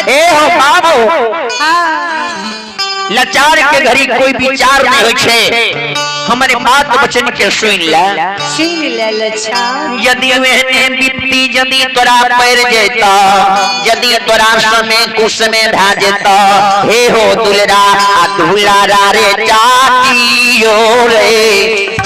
ए हो बाबू, हाँ। लाचार के घड़ी कोई विचार नहीं होइ छे, हमरे बात वचन के सुन ले। सुन ले लच्छा। यदि एहने विपत्ति यदि तोरा पड़ जेता, यदि तोरा समय कुसमय भा जेता, हे हो दुलरा आ दुलारा रे चाचियो रे।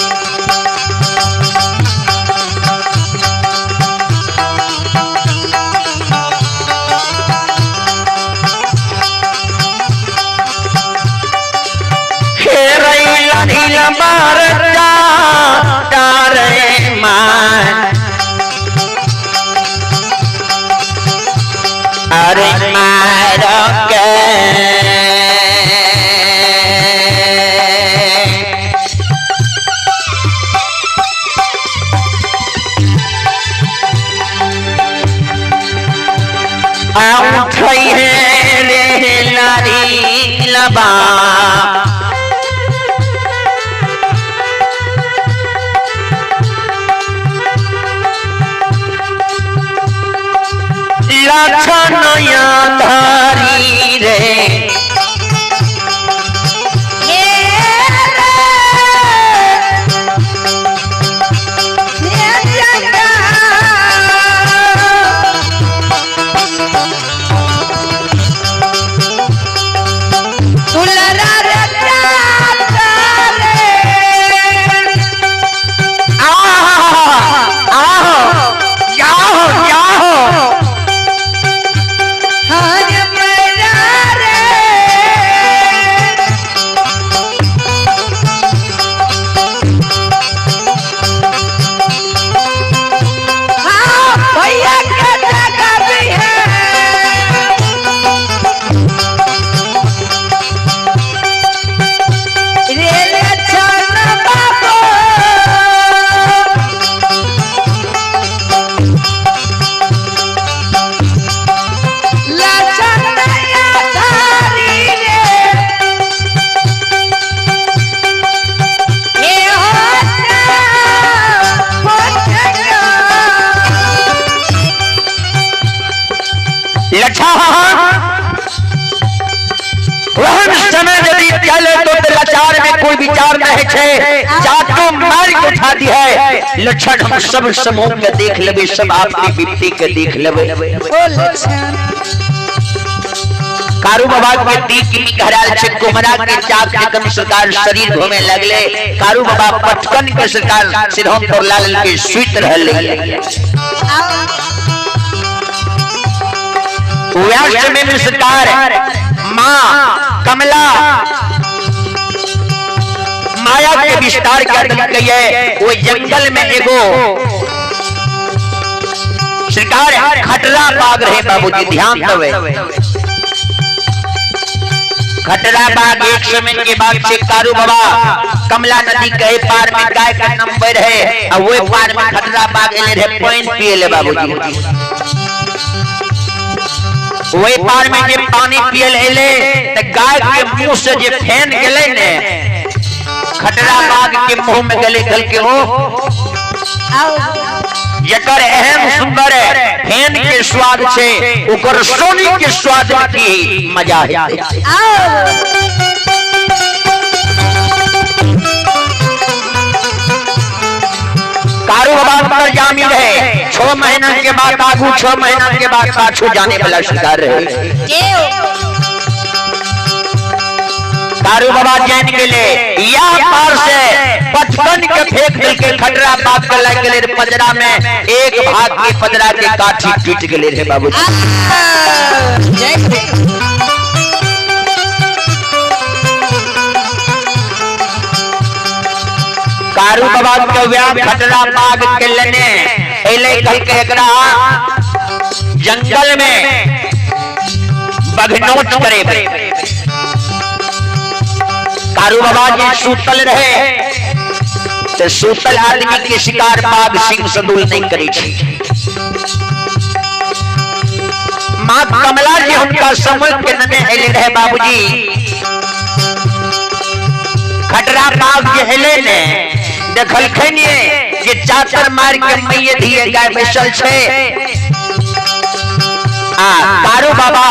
अरे मार के उठै है रे नारी लबा, लक्षण धारी रे। आहो जाहो। भैया के जगह भी है। रे लक्षण बाबू, लक्षण धारी रे, हे होता होता। लच्छा, वहन समय यदि चले तो लाचार में कोई विचार नहीं छे, चाटू मार के उठा दी है लक्षण। हम सब समूह के देख लेबे, सब आपकी विपत्ति के देख लेबे। ओ लक्षण। कारू बाबा के तीक की घराल छे, कुमरा के चाक के कम सरकार शरीर घूमे लगले। कारू बाबा पटकन के सरकार सिरहों पर लाल के सुइत रहले। वह समय में सरकार माँ कमला माया के विस्तार कर गई है। वो जंगल में एगो सरकार खटरा बाग रहे। बाबूजी ध्यान दवे, खटरा बाग एक समय के बाद से कारू बाबा कमला नदी के पार में गाय का नंबर है और वो पार में खटरा बाग एले रहे पानी पिए ले। बाबूजी वही पार में जे पानी पिए ले त गाय के मुंह से जे फेन गेले ने खटरा बाग के मुंह में गले गल के हो जकर एहन सुंदर फेन के स्वाद छे, ओकर सोनी के स्वाद में की मजा है। कारू बाबा अंदर जामी रहे, 6 महीना के बाद आगू, 6 महीना के बाद पाछू जाने वाला शिकार रहे। कारू बाबा जैन गेले या पार से पचपन के फेंक दिल के खटरा बाग के लग गेले पजरा में, एक भाग के पजरा के काठी टूट गेले रे बाबूजी। कारू बाबा के व्याह खटरा बाग के लेने एले कल के एकरा जंगल में बघनोच करे। कारू बाबा जी सूतल रहे तो सूतल आदमी के शिकार बाघ सिंह सदुल नहीं करे छे। माँ कमला जी उनका समझ के नने एले रहे। बाबूजी खटरा बाघ के हेले ने देखलखिन जे चाकर मार के मैये धीए गाय बैसल छे आ कारू बाबा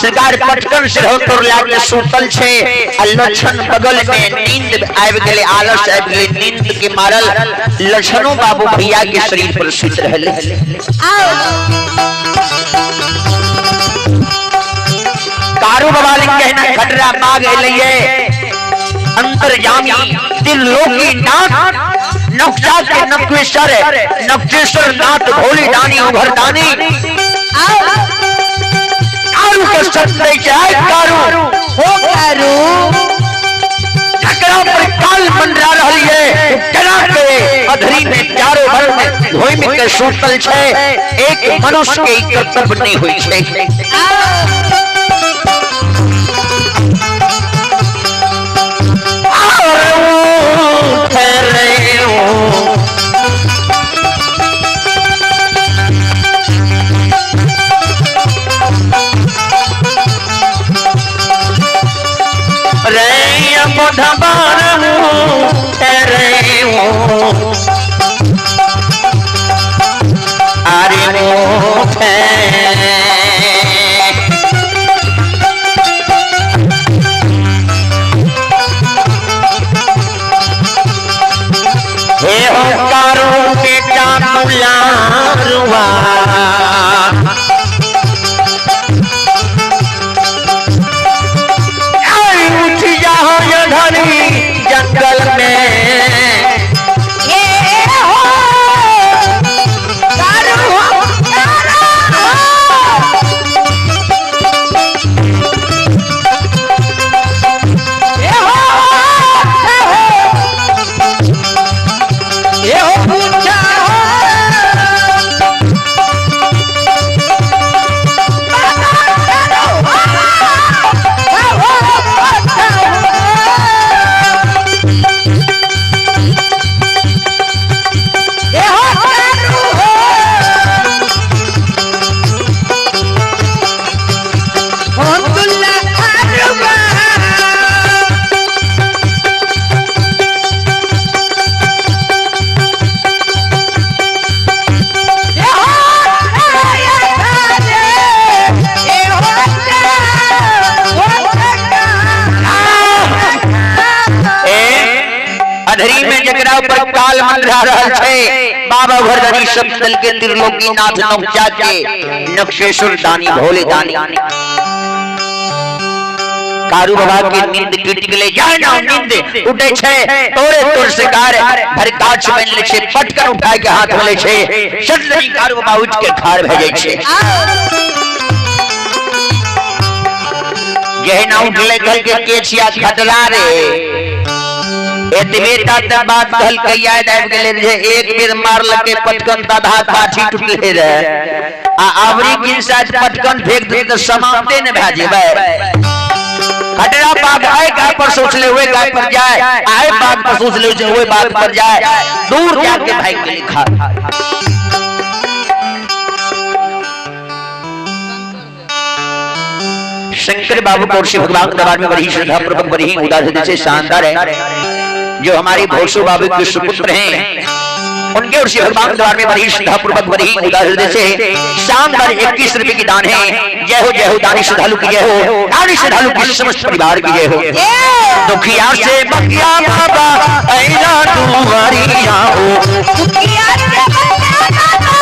सरकार पटकन से तोर लाग के सुतल छे आ लक्षण बगल में नींद आबि गेलै, आलस आबि गेलै, नींद के मारल लक्षणों बाबू भैया के शरीर पर सुति रहले। कारू बाबा लिख कहना खटरा माग एलैये अंतर्यामी त्रिलोकी नाथ नक्शा के नक्वेश्वर नक्शेश्वर नाथ भोली दानी उघर दानी कारू के सत्य छै कारू हो कारू जकरा पर काल मंडरा रहल ये केना के अधरी में चारों भर में घुमि के सुतल छै। एक मनुष्य के ई कर्तव्य नहीं होई छै। हे हो कारू बेटा दुलारुआ आई उठ जाओ ये धनी जंगल में ये हो कारू हो कारू ये हो ये हो पूछा हो ये हो कारू हो दुल्ला कारूबा ये हो आया थारे ये हो ए अधरी में जकरा पर काल मंडरा रहल छै बाबा घरधरी सब दल के त्रिलोकी नाथ नौचा के नक्शेश्वर दानी भोले दानी कारू बाबा के नींद टूट गेलै। जाय ना नींद उठै छै तोरे तोर शिकार भर काछ बनि लै छै पटकन उठाय के हाथ में लै छै सटलरी कारू बाबा उठ के ठाढ़ भए जाइ छै। जहिना उठलै कहलकै के छिया खतरा रे एतबे टा तऽ बात कहलकै याद आबि गेलै जे एक बेर मारलकै पटकन तऽ आधा काठी टूटलै रहे आ अबरी किन शायद पटकन फेंक दे तऽ समाप्ते ने भए जेबै। खटरा बाग आए गाय पर सोच ले हुए गाय पर जाए आए बाग पर सोच ले हुए बाग पर जाए दूर जाके भाई के लिखा। शंकर बाबू को शिव भगवान के दरबार में बड़ी श्रद्धा पूर्वक बड़ी ही उदार हृदय से शानदार है जो हमारे भोसू बाबू के सुपुत्र हैं उनके और शिव भगवान के दरबार में बड़ी श्रद्धा पूर्वक बड़ी ही उदार हृदय से शानदार 21 रुपए की दान है। जय हो दानी श्रद्धालु की जय हो, दानी श्रद्धालु की समस्त परिवार की जय हो। दुखिया से बकिया बाबा ऐना दुआरिया हो दुखिया से बकिया बाबा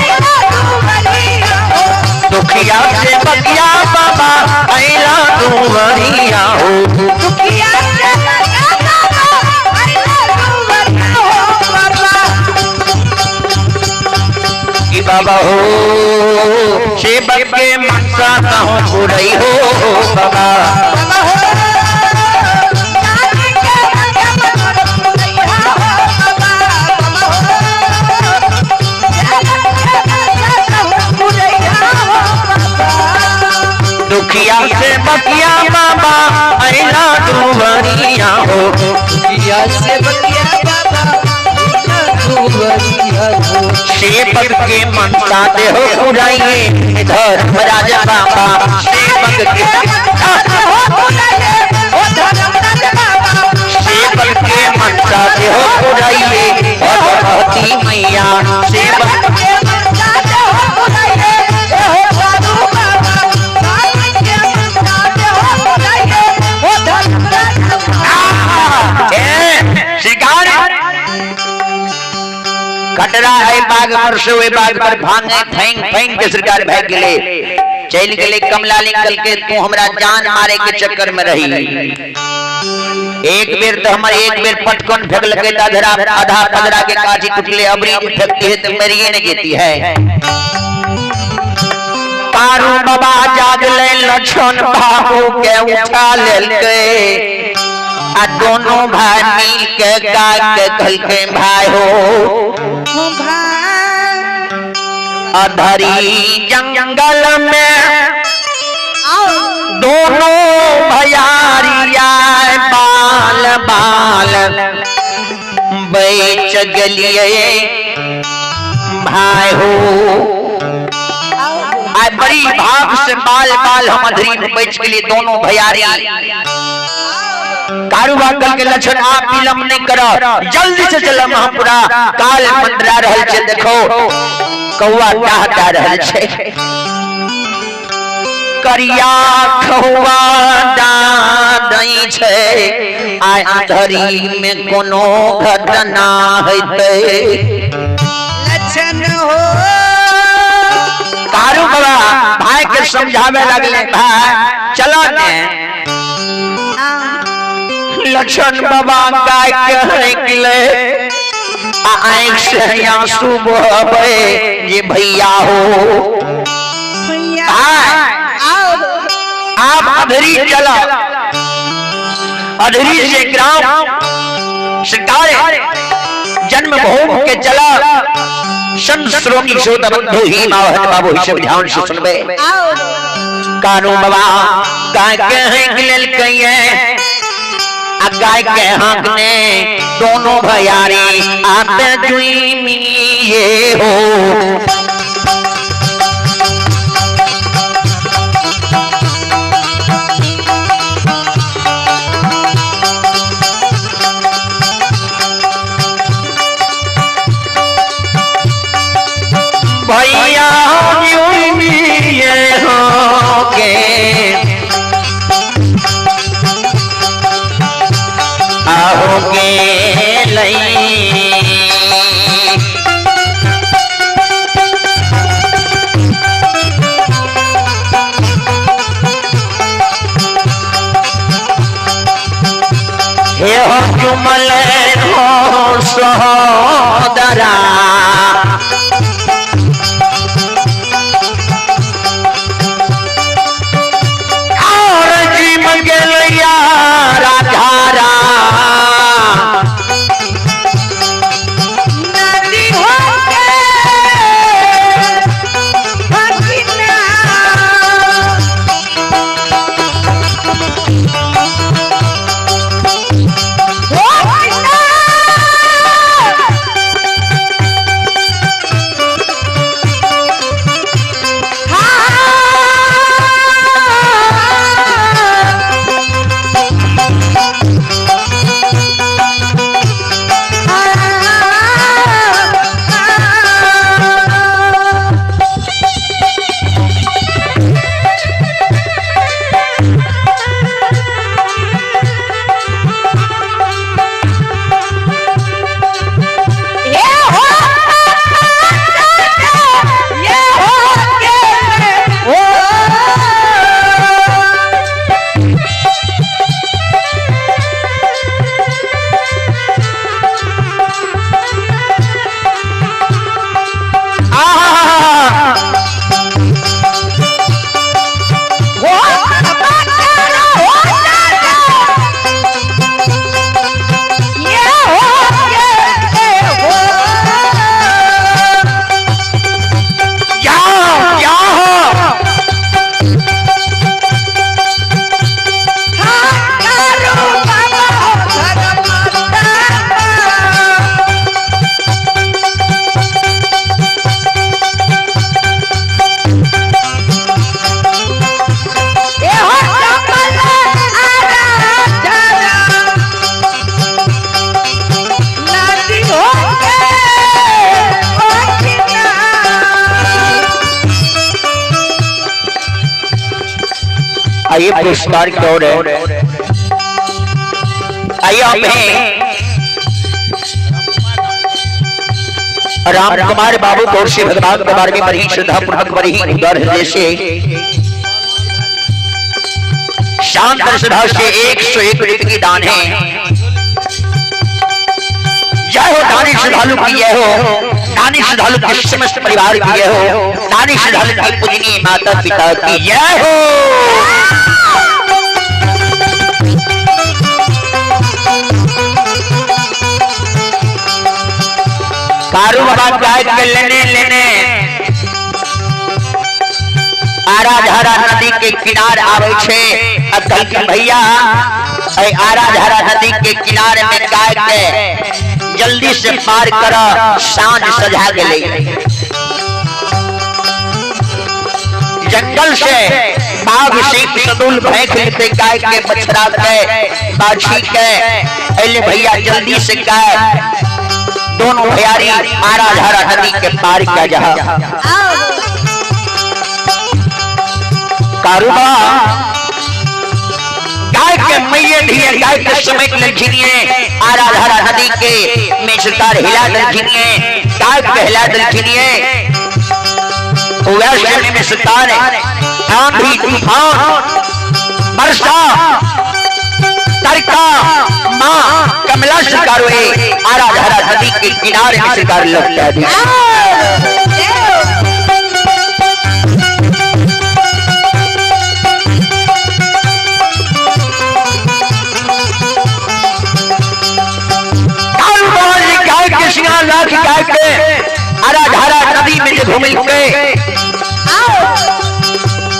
ऐना दुआरिया हो दुखिया से बकिया बाबा ऐना दुआरिया हो दुखिया से बकिया बाबा ऐना दुआरिया हो बाबा कि बाबा हो सेवक के मनसा कहूँ पुरई हो बाबा बाबा हो दानी के मनसा पुरैया हो बाबा बाबा हो दानी के मनसा पुरैया हो बाबा दुखिया से बकिया बाबा ऐना दुआरिया हो दुखिया से बकिया बाबा ऐना दुआरिया हो सेवक के मनसा देहो पुराइए धर्मराज बाबा सेवक के सेवक के मनसा देहो पुराइए भगवती मैया सेवक के मनसा देहो पुराइए हो साधु बाबा मंडरा एहि बाग पर से ओहि बाग पर भांगे फैंक फैंक के सरकार भागि गेलै। चलि गेलै कमला लिंगल के, तू हमरा जान मारे के चक्कर में रही। एक बेर तो हमर एक बेर पटकन फेंकलकै तऽ अधरा आधा पदरा के काठी टूटले, अबरी जे फेंकती है तऽ मरिए ने जेती है। कारू बाबा जागले, लक्षण बाबू के उठा लेलकै आ दोनों भाई मिल के गा के कहलकै, भाई हो अधरी जंगल में दोनों भैयारिया बाल बाल बैच गेलिए भाई हो। आइ बड़ी भाग से बाल बाल हम अधरी में बच गेलिए दोनों भैयारी। कारू बाकल के लक्षण आप विलंब नहीं करो, जल्दी से चलो महापुरा, काल मंडरा रहल छे, देखो कौआ डाह डाह रहल छे। करिया खौआ डाह छै, आइ अंधरी में कोनो घटना हेतै। लक्षण हो कारू बाबा भाई के समझावे लगले, भाई चलो ने। लक्षण बाबा गाय के हकले आ आँख से आंसू बहबे जे भैया हो भैया भाई आप अधरी चला, अधरी से ग्राम सरकार जन्मभूमि के चला। संत श्रोमणी श्रोता बंधु ही मावहन बाबू हिसाब ध्यान से सुनबे। कानू बाबा गाय के हाँक लेलकै आ गाय के हाँकने दोनों भैयारी आते जुई ये हो। भैया ये हो के आओगे लई हे हो जुमल हो सहोदरा और जिम गेल यारा धारा नदी हो के भगिना हो भगिना हाँ। ये हो ये हो के ओ आहा हो बाकरा हो दादा ये हो के हो जाओ जाओ करो बाबा हो धर्म ए हो कमल आराधना नदी हो के ओ आइए पुरस्कार की ओर है। आइए आप हैं राम कुमार बाबू गौर से भगवान के बारे में बड़ी श्रद्धा पूर्वक बड़ी ही उदार हृदय से शांत स्वभाव से 101 रुपये की दान है। जय हो दानी श्रद्धालु की जय हो, दानी श्रद्धालु के समस्त परिवार की जय हो, दानी श्रद्धालु की पूजनीय माता पिता की जय हो। कारू बाबा गाय के लेने लेने आरा धारा नदी के किनार आवे छे। आ कहलखिन भैया आरा धारा नदी के किनारे में गाय के जल्दी से पार कर, साँझ सजा गए। जंगल से बाघ सिंह सदुल भैंस लेते गाय के बछड़ा के बाछी के अले भैया जल्दी से गाय दोनों भैयारी आरा धारा नदी के पार क्या जा। कारूबा गाय के मैये धिये गाय के समेट ललखिनिए आरा धारा नदी के में सरकार हिला दलखिनिए गाय के हिला दलखिनिए। वैसे में सरकार आंधी तूफान वर्षा तरका माँ कमला सरकार हुए आरा धारा नदी के किनारे में सरकार लौटा दी। गाय के सिंगार लाख गाय के आरा धारा नदी में जो घूमिल के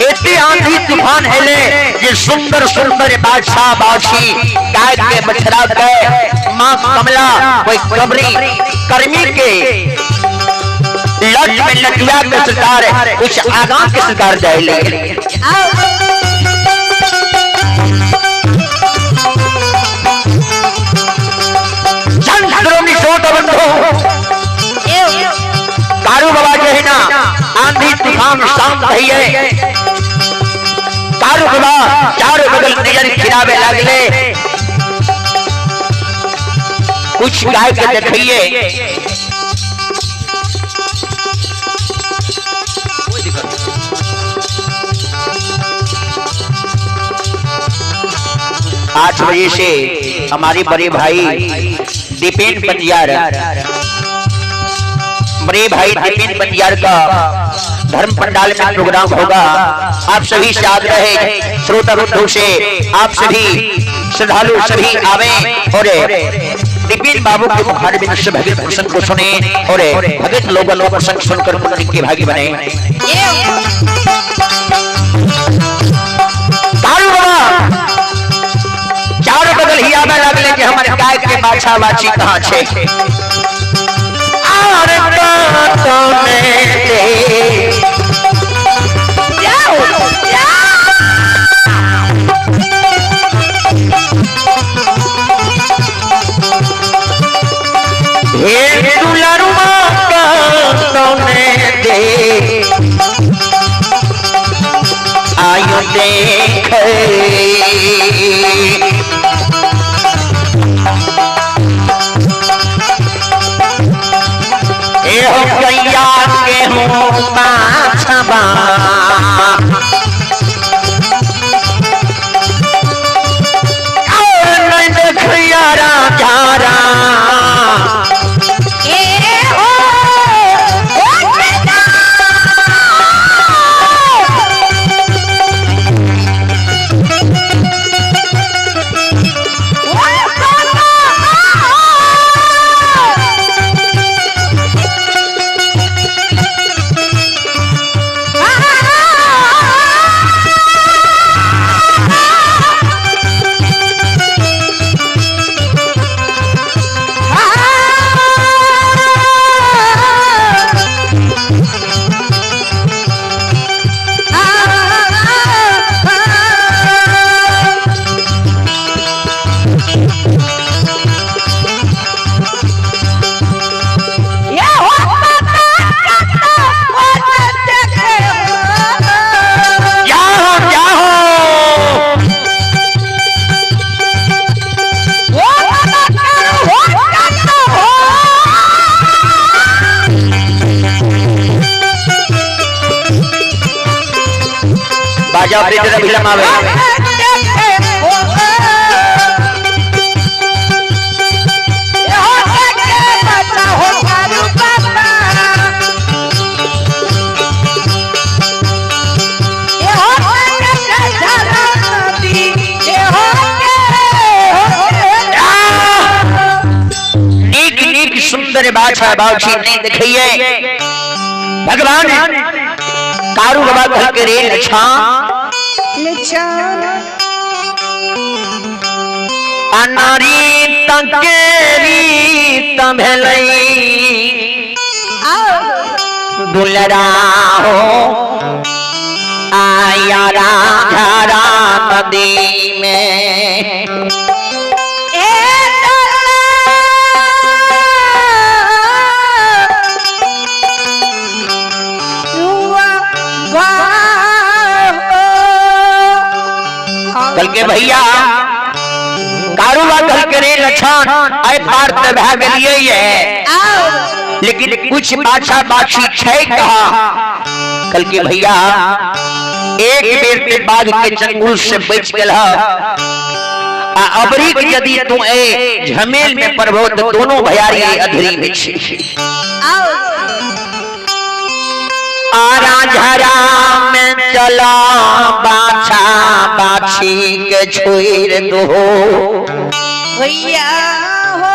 एते आंधी तूफान हेले ये सुंदर सुंदर बादशाह बादशी गाय के बछड़ा के माँ कमला कोई कमरी कर्मी के लट में लटुआ के सरकार कुछ आगाम के सरकार जाए ले। कारू बाबा जो है ना आंधी तूफान शांत है। कारू बाबा चारों बगल नजर खिरावे लगले, कुछ गाय के देखिए आठ बजे से हमारे बड़े भाई दीपेन पंजियार, बड़े भाई दीपेन पंजियार का धर्म पंडाल में प्रोग्राम होगा। आप सभी से आग्रह है श्रोता बंधु से, आप सभी श्रद्धालु सभी आवे और दीपेन बाबू के मुखारबिंद से भगत प्रसंग को सुने और भगत लोगों का प्रसंग सुनकर पुण्य के भागी बने। चारों बगल ही आवे लगले कि हमारे गाय के बाछा बाछी कहाँ छे। Are तो में जाओ जाओ हे दुलरुआ तो में दे आयो देख ए हो गैया के हूँ बाछबा और नहीं देखिया राजा राम। ए हो ओ बेटा ओ काका आ बाजा ऑपरेटर अभी लमावे। नीक नीक सुंदर बाछा बाछी नहीं देखिए। भगवान कारू बाबा कहल के रे लछा अनारी तकेरी तभेलई दुलरा हो आया राधा नदी में। कल के भैया कारूबा कल के रे लछन आय पार त भए गेलियै ये, लेकिन कुछ बाछा बाछी छै कहा? कल के भैया एक बेर ते बाघ के चंगुल से बच गेल ह, आ अबरी के यदि तू ए झमेल में पड़बो तो दोनों भैयारी अधरी में छी। आरा झरा में चला बाछा बाछी के छोड़ दो। भैया हो,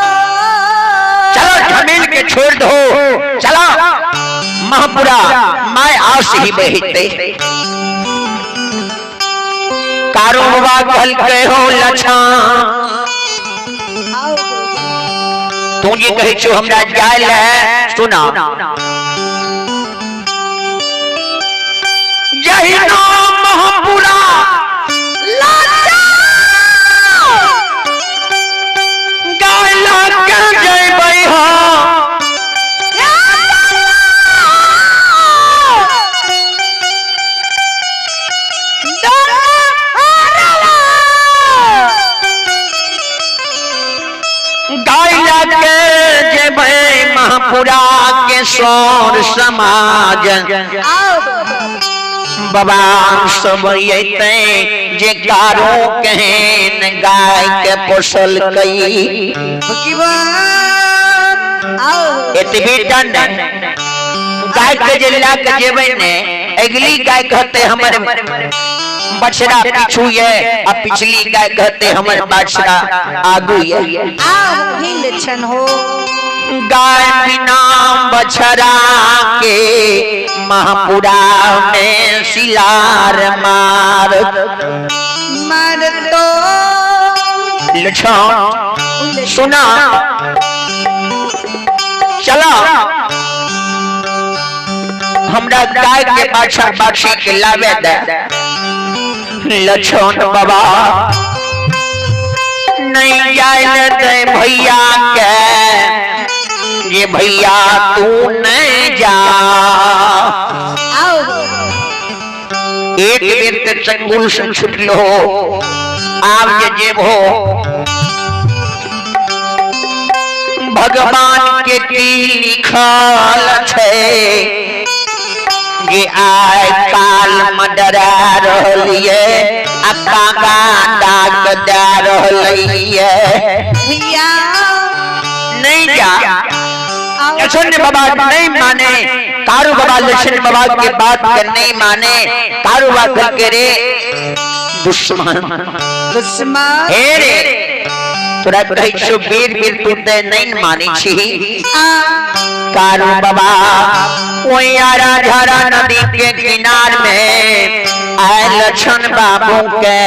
चलो झमेल के छोड़ दो, चलो महापुरा my आस ही बहते। कारो बाबा कहल के हो लछा, तू जे कहै छो हमरा जाय ले, सुना जहिना महापुरा गाय लग जयबै हम गाय लगे जेबै महापुरा के सौर समाज बाबा सब अयतै जे कारो केहन गाय के पोसल कई। एतबी दंड गाय के जे लए के जेबै ने, अगली गाय कहते हमर बछड़ा पीछू ये आ पिछली गाय कहते हमर बछड़ा आगू ये। हो गाय बिना बछड़ा के महापुरा में सिलार मार मार तो। लछन सुना, चला हमरा गाय के बाछा बाछी के लावे दे। लछन बाबा नहीं जाए दे भैया के, ये भैया तू नहीं जा। एक बेर ते चंगुल से छुटलो, आब जे जेब हो भगवान के की लिखल छै जे आइ काल मडरा रहलियै आ काका डाक दए रहलियै। भैया नहीं जा। लक्ष्मण बाबा नहीं माने, कारू बाबा लक्ष्मण बाबा के बात के नहीं माने। कारू बाबा के रे दुश्मन दुश्मन हे रे, तोरा कहै छौ बेर बेर तू ते नहीं माने छी। कारू बाबा ओई आरा झरा नदी के किनार में आए लक्ष्मण बाबू के।